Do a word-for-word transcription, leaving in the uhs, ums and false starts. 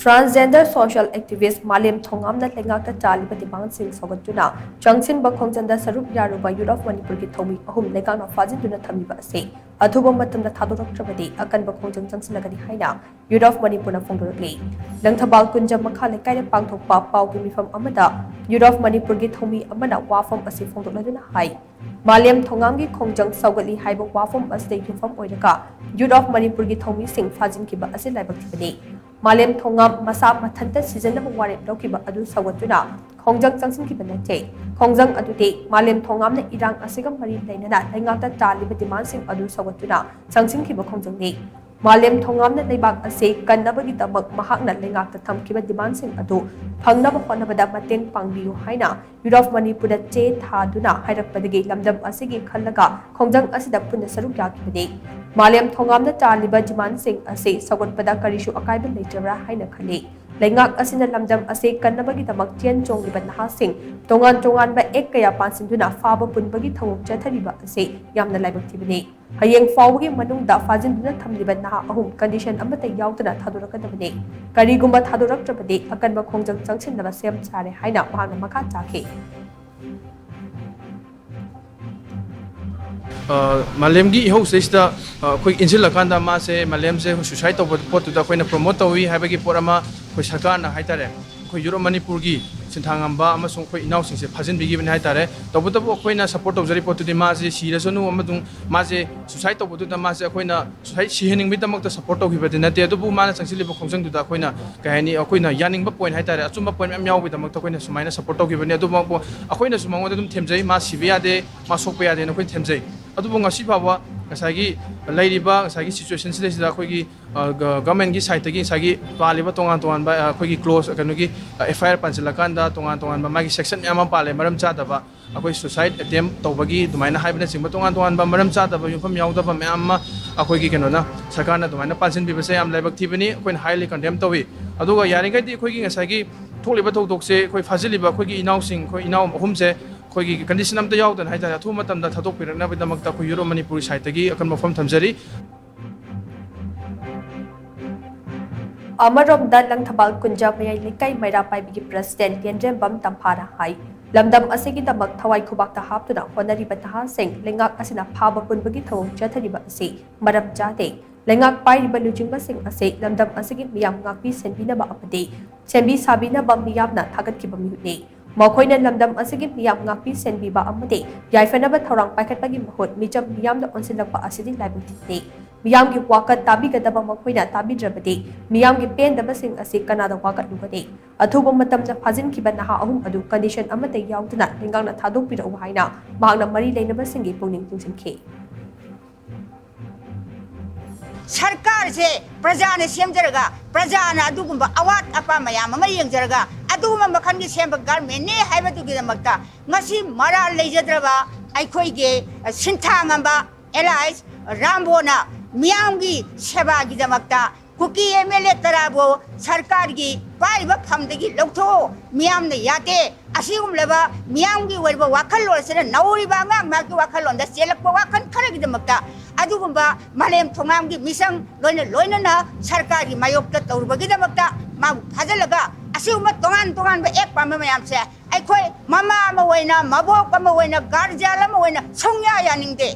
Transgender social activist ꯃꯥꯂꯦꯝ ꯊꯣꯉꯥꯝꯅ ꯂꯩꯉꯥꯛꯇ ꯇꯥꯜꯂꯤꯕ ꯗꯤꯃꯥꯟꯁꯤꯡ ꯁꯧꯒꯠꯇꯨꯅ ꯆꯪꯁꯤꯟꯕ ꯈꯣꯡꯖꯪꯗ ꯁꯔꯨꯛ ꯌꯥꯔꯨꯕ Youth of Manipurꯒꯤ ꯊꯧꯃꯤ ꯑꯍꯨꯝ ꯂꯩꯉꯥꯛꯅ ꯐꯥꯖꯤꯟꯗꯨꯅ ꯊꯝꯂꯤꯕ ꯑꯁꯤ ꯑꯊꯨꯕ ꯃꯇꯝꯗ ꯊꯥꯗꯣꯔꯛꯇ꯭ꯔꯕꯗꯤ ꯑꯀꯟꯕ ꯈꯣꯡꯖꯪ ꯆꯪꯁꯤꯜꯂꯒꯅꯤ ꯍꯥꯏꯅ Youth of Manipurꯅ ꯐꯣꯡꯗꯣꯔꯛꯂꯤ꯫ ꯂꯪꯊꯕꯥꯜ ꯀꯨꯟꯖ ꯃꯈꯥ ꯂꯩꯀꯥꯏꯗ ꯄꯥꯡꯊꯣꯛꯄ ꯄꯥꯎꯒꯤ ꯃꯤꯐꯝ ꯑꯃꯗ Youth of Manipurꯒꯤ ꯊꯧꯃꯤ ꯑꯃꯅ ꯋꯥꯐꯝ ꯑꯁꯤ ꯐꯣꯡꯗꯣꯛꯂꯗꯨꯅ ꯍꯥꯏ, ꯃꯥꯂꯦꯝ ꯊꯣꯉꯥꯝꯒꯤ ꯈꯣꯡꯖꯪ ꯁꯧꯒꯠꯂꯤ ꯍꯥꯏꯕ ꯋꯥꯐꯝ ꯑꯁꯤꯗ ꯌꯨꯝꯐꯝ ꯑꯣꯏꯔꯒ Youth of Manipurꯒꯤ ꯊꯧꯃꯤꯁꯤꯡ ꯐꯥꯖꯤꯟꯈꯤꯕ ꯑꯁꯤ ꯂꯥꯏꯕꯛ ꯊꯤꯕꯅꯤ꯫ ꯃꯥꯂꯦꯝ ꯊꯣꯉꯥꯝ ꯃꯁꯥ ꯃꯊꯟꯇ ꯁꯤꯖꯤꯟꯅꯕ ꯋꯥꯔꯦꯞ ꯂꯧꯈꯤꯕ ꯑꯗꯨ ꯁꯧꯒꯠꯇꯨꯅ ꯈꯣꯡꯖꯪ ꯆꯪꯁꯤꯟꯈꯤꯕ ꯅꯠꯇꯦ꯫ ꯈꯣꯡꯖꯪ ꯑꯗꯨꯗꯤ ꯃꯥꯂꯦꯝ ꯊꯣꯉꯥꯝꯅ ꯏꯔꯥꯡ ꯑꯁꯤꯒ ꯃꯔꯤ ꯂꯩꯅꯅ ꯂꯩꯉꯥꯛꯇ ꯇꯥꯜꯂꯤꯕ ꯗꯤꯃꯥꯟꯁꯤꯡ ꯑꯗꯨ ꯁꯧꯒꯠꯇꯨꯅ ꯆꯪꯁꯤꯟꯈꯤꯕ ꯈꯣꯡꯖꯪꯅꯤ꯫ ꯃꯥꯂꯦꯝ ꯊꯣꯉꯥꯝꯅ ꯂꯩꯕꯥꯛ ꯑꯁꯤ ꯀꯟꯅꯕꯒꯤꯗꯃꯛ ꯃꯍꯥꯛꯅ ꯂꯩꯉꯥꯛꯇ ꯊꯝꯈꯤꯕ ꯗꯤꯃꯥꯟꯁꯤꯡ ꯑꯗꯨ ꯐꯪꯅꯕ ꯍꯣꯠꯅꯕꯗ ꯃꯇꯦꯡ ꯄꯥꯡꯕꯤꯌꯨ ꯍꯥꯏꯅ Youth of Manipurꯗ ꯆꯦ ꯊꯥꯗꯨꯅ ꯍꯥꯏꯔꯛꯄꯗꯒꯤ ꯂꯝꯗꯝ ꯑꯁꯤꯒꯤ ꯈꯜꯂꯒ ꯈꯣꯡꯖꯪ ꯑꯁꯤꯗ ꯄꯨꯟꯅ ꯁꯔꯨꯛ ꯌꯥꯈꯤꯕꯅꯤ꯫ ꯃꯥꯂꯦꯝ ꯊꯣꯉꯥꯝꯅ ꯇꯥꯜꯂꯤꯕ ꯗꯤꯃꯥꯟꯁꯤꯡ ꯑꯁꯤ ꯁꯧꯒꯠꯄꯗ ꯀꯔꯤꯁꯨ ꯑꯀꯥꯏꯕ ꯂꯩꯇꯕ꯭ꯔꯥ ꯍꯥꯏꯅ ꯈꯜꯂꯤ꯫ ꯂꯩꯉꯥꯛ ꯑꯁꯤꯅ ꯂꯝꯗꯝ ꯑꯁꯤ ꯀꯟꯅꯕꯒꯤꯗꯃꯛ ꯆꯦꯟ ꯆꯣꯡꯂꯤꯕ ꯅꯍꯥꯁꯤꯡ ꯇꯣꯉꯥꯟ ꯇꯣꯉꯥꯟꯕ ꯑꯦꯛ ꯀꯌꯥ ꯄꯥꯟꯁꯤꯟꯗꯨꯅ ꯐꯥꯕ ꯄꯨꯟꯕꯒꯤ ꯊꯧꯑꯣꯡ ꯆꯠꯊꯔꯤꯕ ꯑꯁꯤ ꯌꯥꯝꯅ ꯂꯥꯏꯕꯛ ꯊꯤꯕꯅꯤ꯫ ꯍꯌꯦꯡ ꯐꯥꯎꯕꯒꯤ ꯃꯅꯨꯡꯗ ꯐꯥꯖꯤꯟꯗꯨꯅ ꯊꯝꯂꯤꯕ ꯅꯍꯥ ꯑꯍꯨꯝ ꯀꯟꯗꯤꯁꯟ ꯑꯃꯠꯇ ꯌꯥꯎꯗꯅ ꯊꯥꯗꯣꯔꯛꯀꯗꯕꯅꯤ꯫ ꯀꯔꯤꯒꯨꯝꯕ ꯊꯥꯗꯣꯔꯛꯇ꯭ꯔꯕꯗꯤ ꯑꯀꯟꯕ ꯈꯣꯡꯖꯪ ꯆꯪꯁꯤꯟꯅꯕ ꯁꯦꯝ ꯁꯥꯔꯦ ꯍꯥꯏꯅ ꯃꯍꯥꯛꯅ ꯃꯈꯥ ꯇꯥꯈꯤ꯫ ꯑ, ꯃꯥꯂꯦꯝꯒꯤ ꯏꯍꯧꯁꯤꯗꯩꯁꯤꯗ, ꯑ, ꯑꯩꯈꯣꯏ ꯏꯟꯁꯤꯜꯂꯀꯥꯟꯗ ꯃꯥꯁꯦ, ꯃꯥꯂꯦꯝꯁꯦ ꯁꯨꯁꯥꯏꯠ ꯇꯧꯕ ꯄꯣꯠꯇꯨꯗ ꯑꯩꯈꯣꯏꯅ ꯄ꯭ꯔꯣꯃꯣꯠ ꯇꯧꯏ ꯍꯥꯏꯕꯒꯤ ꯄꯣꯠ ꯑꯃ ꯑꯩꯈꯣꯏ ꯁꯔꯀꯥꯔꯅ ꯍꯥꯏꯇꯥꯔꯦ, ꯑꯩꯈꯣꯏ ꯌꯨꯔꯣꯞ ꯃꯅꯤꯄꯨꯔꯒꯤ ꯁꯤꯟꯊꯥ ꯉꯝꯕ ꯑꯃꯁꯨꯡ ꯑꯩꯈꯣꯏ ꯏꯅꯥꯎꯁꯤꯡꯁꯦ ꯐꯥꯖꯤꯟꯕꯤꯈꯤꯕꯅꯤ ꯍꯥꯏꯇꯥꯔꯦ꯫ ꯇꯧꯕꯇꯕꯨ ꯑꯩꯈꯣꯏꯅ ꯁꯞꯄꯣꯔꯠ ꯇꯧꯖꯔꯤ ꯄꯣꯠꯇꯨꯗꯤ ꯃꯥꯁꯦ ꯁꯤꯔꯁꯅꯨ ꯑꯃꯁꯨꯡ ꯃꯥꯁꯦ ꯁꯨꯁꯥꯏꯠ ꯇꯧꯕꯗꯨꯗ ꯃꯥꯁꯦ ꯑꯩꯈꯣꯏꯅ ꯁꯨꯁꯥꯏꯠ ꯁꯤꯍꯟꯅꯤꯡꯕꯒꯤꯗꯃꯛꯇ ꯁꯞꯄꯣꯔꯠ ꯇꯧꯈꯤꯕꯗꯤ ꯅꯠꯇꯦ, ꯑꯗꯨꯕꯨ ꯃꯥꯅ ꯆꯪꯁꯤꯜꯂꯤꯕ ꯈꯣꯡꯖꯪꯗꯨꯗ ꯑꯩꯈꯣꯏꯅ, ꯀꯩ ꯍꯥꯏꯅꯤ, ꯑꯩꯈꯣꯏꯅ ꯌꯥꯅꯤꯡꯕ ꯄꯣꯏꯟꯠ ꯍꯥꯏꯇꯥꯔꯦ, ꯑꯆꯨꯝꯕ ꯄꯣꯏꯟꯠ ꯃꯌꯥꯝ ꯌꯥꯎꯕꯒꯤꯗꯃꯛꯇ ꯑꯩꯈꯣꯏꯅ ꯁꯨꯃꯥꯏꯅ ꯁꯞꯄꯣꯔꯠ ꯇꯧꯈꯤꯕꯅꯤ꯫ ꯑꯗꯨꯃꯛꯄꯨ ꯑꯩꯈꯣꯏꯅꯁꯨ ꯃꯉꯣꯟꯗ ꯑꯗꯨꯝ ꯊꯦꯝꯖꯩ, ꯃꯥ ꯁꯤꯕ ꯌꯥꯗꯦ, ꯃꯥ ꯁꯣꯛꯄ ꯌꯥꯗꯦꯅ ꯑꯩꯈꯣꯏꯅ ꯊꯦꯝꯖꯩ꯫ ꯑꯗꯨꯕꯨ ꯉꯁꯤ ꯐꯥꯎꯕ ꯉꯁꯥꯏꯒꯤ ꯂꯩꯔꯤꯕ ꯉꯁꯥꯏꯒꯤ ꯁꯤꯆꯨꯋꯦꯁꯟꯁꯤꯗꯩꯁꯤꯗ ꯑꯩꯈꯣꯏꯒꯤ, ꯑ, ꯒ-, ꯒꯚꯔꯟꯃꯦꯟꯠꯀꯤ ꯁꯥꯏꯠꯇꯒꯤ ꯉꯁꯥꯏꯒꯤ ꯄꯥꯜꯂꯤꯕ ꯇꯣꯉꯥꯟ ꯇꯣꯉꯥꯟꯕ, ꯑ, ꯑꯩꯈꯣꯏꯒꯤ ꯀ꯭ꯂꯣꯖ, ꯀꯩꯅꯣꯒꯤ, ꯑ, ꯑꯦꯐ ꯑꯥꯏ ꯑꯥꯔ ꯄꯥꯟꯁꯤꯜꯂꯀꯥꯟꯗ ꯇꯣꯉꯥꯟ ꯇꯣꯉꯥꯟꯕ ꯃꯥꯒꯤ ꯁꯦꯛꯁꯟ ꯃꯌꯥꯝ ꯑꯃ ꯄꯥꯜꯂꯦ, ꯃꯔꯝ ꯆꯥꯗꯕ, ꯑꯩꯈꯣꯏ ꯁꯨꯁꯥꯏꯠ ꯑꯦꯇꯦꯝꯞ ꯇꯧꯕꯒꯤ ꯑꯗꯨꯃꯥꯏꯅ ꯍꯥꯏꯕꯅꯆꯤꯡꯕ ꯇꯣꯉꯥꯟ ꯇꯣꯉꯥꯟꯕ ꯃꯔꯝ ꯆꯥꯗꯕ, ꯌꯨꯝꯐꯝ ꯌꯥꯎꯗꯕ ꯃꯌꯥꯝ ꯑꯃ ꯑꯩꯈꯣꯏꯒꯤ ꯀꯩꯅꯣꯅ, ꯁꯔꯀꯥꯔꯅ ꯑꯗꯨꯃꯥꯏꯅ ꯄꯥꯟꯁꯤꯟꯕꯤꯕꯁꯦ ꯌꯥꯝ ꯂꯥꯏꯕꯛ ꯊꯤꯕꯅꯤ꯫ ꯑꯩꯈꯣꯏꯅ ꯍꯥꯏꯂꯤ ꯀꯟꯗꯦꯝ ꯇꯧꯏ꯫ ꯑꯗꯨꯒ ꯌꯥꯔꯤꯈꯩꯗꯤ ꯑꯩꯈꯣꯏꯒꯤ ꯉꯁꯥꯏꯒꯤ ꯊꯣꯛꯂꯤꯕ ꯊꯧꯗꯣꯛꯁꯦ ꯑꯩꯈꯣꯏ ꯐꯥꯖꯤꯜꯂꯤꯕ ꯑꯩꯈꯣꯏꯒꯤ ꯏꯅꯥꯎꯁꯤꯡ, ꯑꯩꯈꯣꯏ ꯏꯅꯥꯎ ꯑꯍꯨꯝꯁꯦ ꯑꯩꯈꯣꯏꯒꯤ ꯀꯟꯗꯤꯁꯟ ꯑꯝꯇ ꯌꯥꯎꯗꯅ ꯍꯥꯏꯇꯥꯔꯦ, ꯑꯊꯨꯕ ꯃꯇꯝꯗ ꯊꯥꯗꯣꯛꯄꯤꯔꯛꯅꯕꯒꯤꯗꯃꯛꯇ ꯑꯩꯈꯣꯏ ꯌꯨꯔꯣꯞ ꯃꯅꯤꯄꯨꯔꯒꯤ ꯁꯥꯏꯠꯇꯒꯤ ꯑꯀꯟꯕ ꯋꯥꯐꯝ ꯊꯝꯖꯔꯤ꯫ ꯑꯃꯔꯣꯝꯗ, ꯂꯪꯊꯕꯥꯜ ꯀꯨꯟꯖꯥ ꯃꯌꯥꯏ ꯂꯩꯀꯥꯏ ꯃꯩꯔꯥ ꯄꯥꯏꯕꯤꯒꯤ ꯄ꯭ꯔꯁꯤꯗꯦꯟ ꯌꯦꯟꯗ꯭ꯔꯦꯝꯕꯝ ꯇꯝꯐꯥꯅ ꯍꯥꯏ, ꯂꯝꯗꯝ ꯑꯁꯤꯒꯤꯗꯃꯛ ꯊꯋꯥꯏ ꯈꯨꯕꯥꯛꯇ ꯍꯥꯞꯇꯨꯅ ꯍꯣꯠꯅꯔꯤꯕ ꯅꯍꯥꯁꯤꯡ ꯂꯩꯉꯥꯛ ꯑꯁꯤꯅ ꯐꯥꯕ ꯄꯨꯟꯕꯒꯤ ꯊꯧꯑꯣꯡ ꯆꯠꯊꯔꯤꯕ ꯑꯁꯤ ꯃꯔꯝ ꯆꯥꯗꯦ꯫ ꯂꯩꯉꯥꯛ ꯄꯥꯏꯔꯤꯕ ꯂꯨꯆꯤꯡꯕꯁꯤꯡ ꯑꯁꯤ ꯂꯝꯗꯝ ꯑꯁꯤꯒꯤ ꯃꯤꯌꯥꯝ ꯉꯥꯛꯄꯤ ꯁꯦꯟꯕꯤꯅꯕ ꯑꯃꯗꯤ ꯁꯦꯝꯕꯤ ꯁꯥꯕꯤꯅꯕ ꯃꯤꯌꯥꯝꯅ ꯊꯥꯒꯠꯈꯤꯕ ꯃꯤꯍꯨꯠꯅꯤ꯫ ꯃꯈꯣꯏꯅ ꯂꯝꯗꯝ ꯑꯁꯤꯒꯤ ꯃꯤꯌꯥꯝ ꯉꯥꯛꯄꯤ ꯁꯦꯟꯕꯤꯕ ꯑꯃꯗꯤ ꯌꯥꯏꯐꯅꯕ ꯊꯧꯔꯥꯡ ꯄꯥꯏꯈꯠꯄꯒꯤ ꯃꯍꯨꯠ ꯃꯤꯆꯝ ꯃꯤꯌꯥꯝꯗ ꯑꯣꯟꯁꯤꯜꯂꯛꯄ ꯑꯁꯤꯗꯤ ꯂꯥꯏꯕꯛ ꯊꯤꯕꯅꯤ꯫ ꯃꯤꯌꯥꯝꯒꯤ ꯋꯥꯀꯠ ꯇꯥꯕꯤꯒꯗꯕ ꯃꯈꯣꯏꯅ ꯇꯥꯕꯤꯗ꯭ꯔꯕꯗꯤ ꯃꯤꯌꯥꯝꯒꯤ ꯄꯦꯟꯗꯕꯁꯤꯡ ꯑꯁꯤ ꯀꯅꯥꯗ ꯋꯥꯀꯠꯂꯨꯒꯅꯤ? ꯑꯊꯨꯕ ꯃꯇꯝꯗ ꯐꯥꯖꯤꯟꯈꯤꯕ ꯅꯍꯥ ꯑꯍꯨꯝ ꯑꯗꯨ condition ꯑꯃꯠꯇ ꯌꯥꯎꯗꯅ ꯂꯩꯉꯥꯛꯅ ꯊꯥꯗꯣꯛꯄꯤꯔꯛꯎ ꯍꯥꯏꯅ ꯃꯍꯥꯛꯅ ꯃꯔꯤ ꯂꯩꯅꯕꯁꯤꯡꯒꯤ ꯄꯨꯛꯅꯤꯡ ꯆꯤꯡꯁꯤꯟꯈꯤ꯫ ꯁꯔꯀꯥꯔꯁꯦ ꯄ꯭ꯔꯖꯥꯅ ꯁꯦꯝꯖꯔꯒ, ꯄ꯭ꯔꯖꯥꯅ ꯑꯗꯨꯒꯨꯝꯕ ꯑꯋꯥꯠ ꯑꯄꯥ ꯃꯌꯥꯝ ꯑꯃ ꯌꯦꯡꯖꯔꯒ, ꯑꯗꯨꯒꯨꯝꯕ ꯃꯈꯜꯒꯤ ꯁꯦꯝꯕ ꯒꯔꯃꯦꯟꯅꯤ ꯍꯥꯏꯕꯗꯨꯒꯤꯗꯃꯛꯇ ꯉꯁꯤ ꯃꯔꯥꯜ ꯂꯩꯖꯗ꯭ꯔꯕ ꯑꯩꯈꯣꯏꯒꯤ ꯁꯤꯟꯊꯥ ꯉꯝꯕ ꯑꯦꯂꯥꯏꯁ ꯔꯥꯝꯕꯣꯅ ꯃꯤꯌꯥꯝꯒꯤ ꯁꯦꯕꯥꯒꯤꯗꯃꯛꯇ ꯀꯨꯀꯤ ꯑꯦꯝ ꯑꯦꯜ ꯑꯦ ꯇꯔꯥꯕꯨ ꯁꯔꯀꯥꯔꯒꯤ ꯄꯥꯏꯔꯤꯕ ꯐꯝꯗꯒꯤ ꯂꯧꯊꯣꯛꯑꯣ, ꯃꯤꯌꯥꯝꯅ ꯌꯥꯗꯦ, ꯑꯁꯤꯒꯨꯝꯂꯕ ꯃꯤꯌꯥꯝꯒꯤ ꯑꯣꯏꯕ ꯋꯥꯈꯜꯂꯣꯟꯁꯤꯅ ꯅꯧꯔꯤꯕ ꯑꯉꯥꯡ ꯃꯍꯥꯛꯀꯤ ꯋꯥꯈꯜꯂꯣꯟꯗ ꯆꯦꯜꯂꯛꯄ ꯋꯥꯈꯜ ꯈꯔꯒꯤꯗꯃꯛꯇ ꯑꯗꯨꯒꯨꯝꯕ ꯃꯥꯂꯦꯝ ꯊꯣꯉꯥꯝꯒꯤ ꯃꯤꯁꯪ ꯂꯣꯏꯅ ꯂꯣꯏꯅꯅ ꯁꯔꯀꯥꯔꯒꯤ ꯃꯥꯌꯣꯛꯇ ꯇꯧꯔꯨꯕꯒꯤꯗꯃꯛꯇ ꯃꯥꯕꯨ ꯐꯥꯖꯤꯜꯂꯒ ꯑꯁꯤꯒꯨꯝꯕ ꯇꯣꯉꯥꯟ ꯇꯣꯉꯥꯟꯕ ꯑꯦꯛ ꯄꯥꯝꯕ ꯃꯌꯥꯝꯁꯦ ꯑꯩꯈꯣꯏ ꯃꯃꯥ ꯑꯃ ꯑꯣꯏꯅ, ꯃꯕꯣꯛ ꯑꯃ ꯑꯣꯏꯅ, ꯒꯥꯔꯖꯤꯌꯥꯟ ꯑꯃ ꯑꯣꯏꯅ ꯁꯨꯡꯌꯥ ꯌꯥꯅꯤꯡꯗꯦ꯫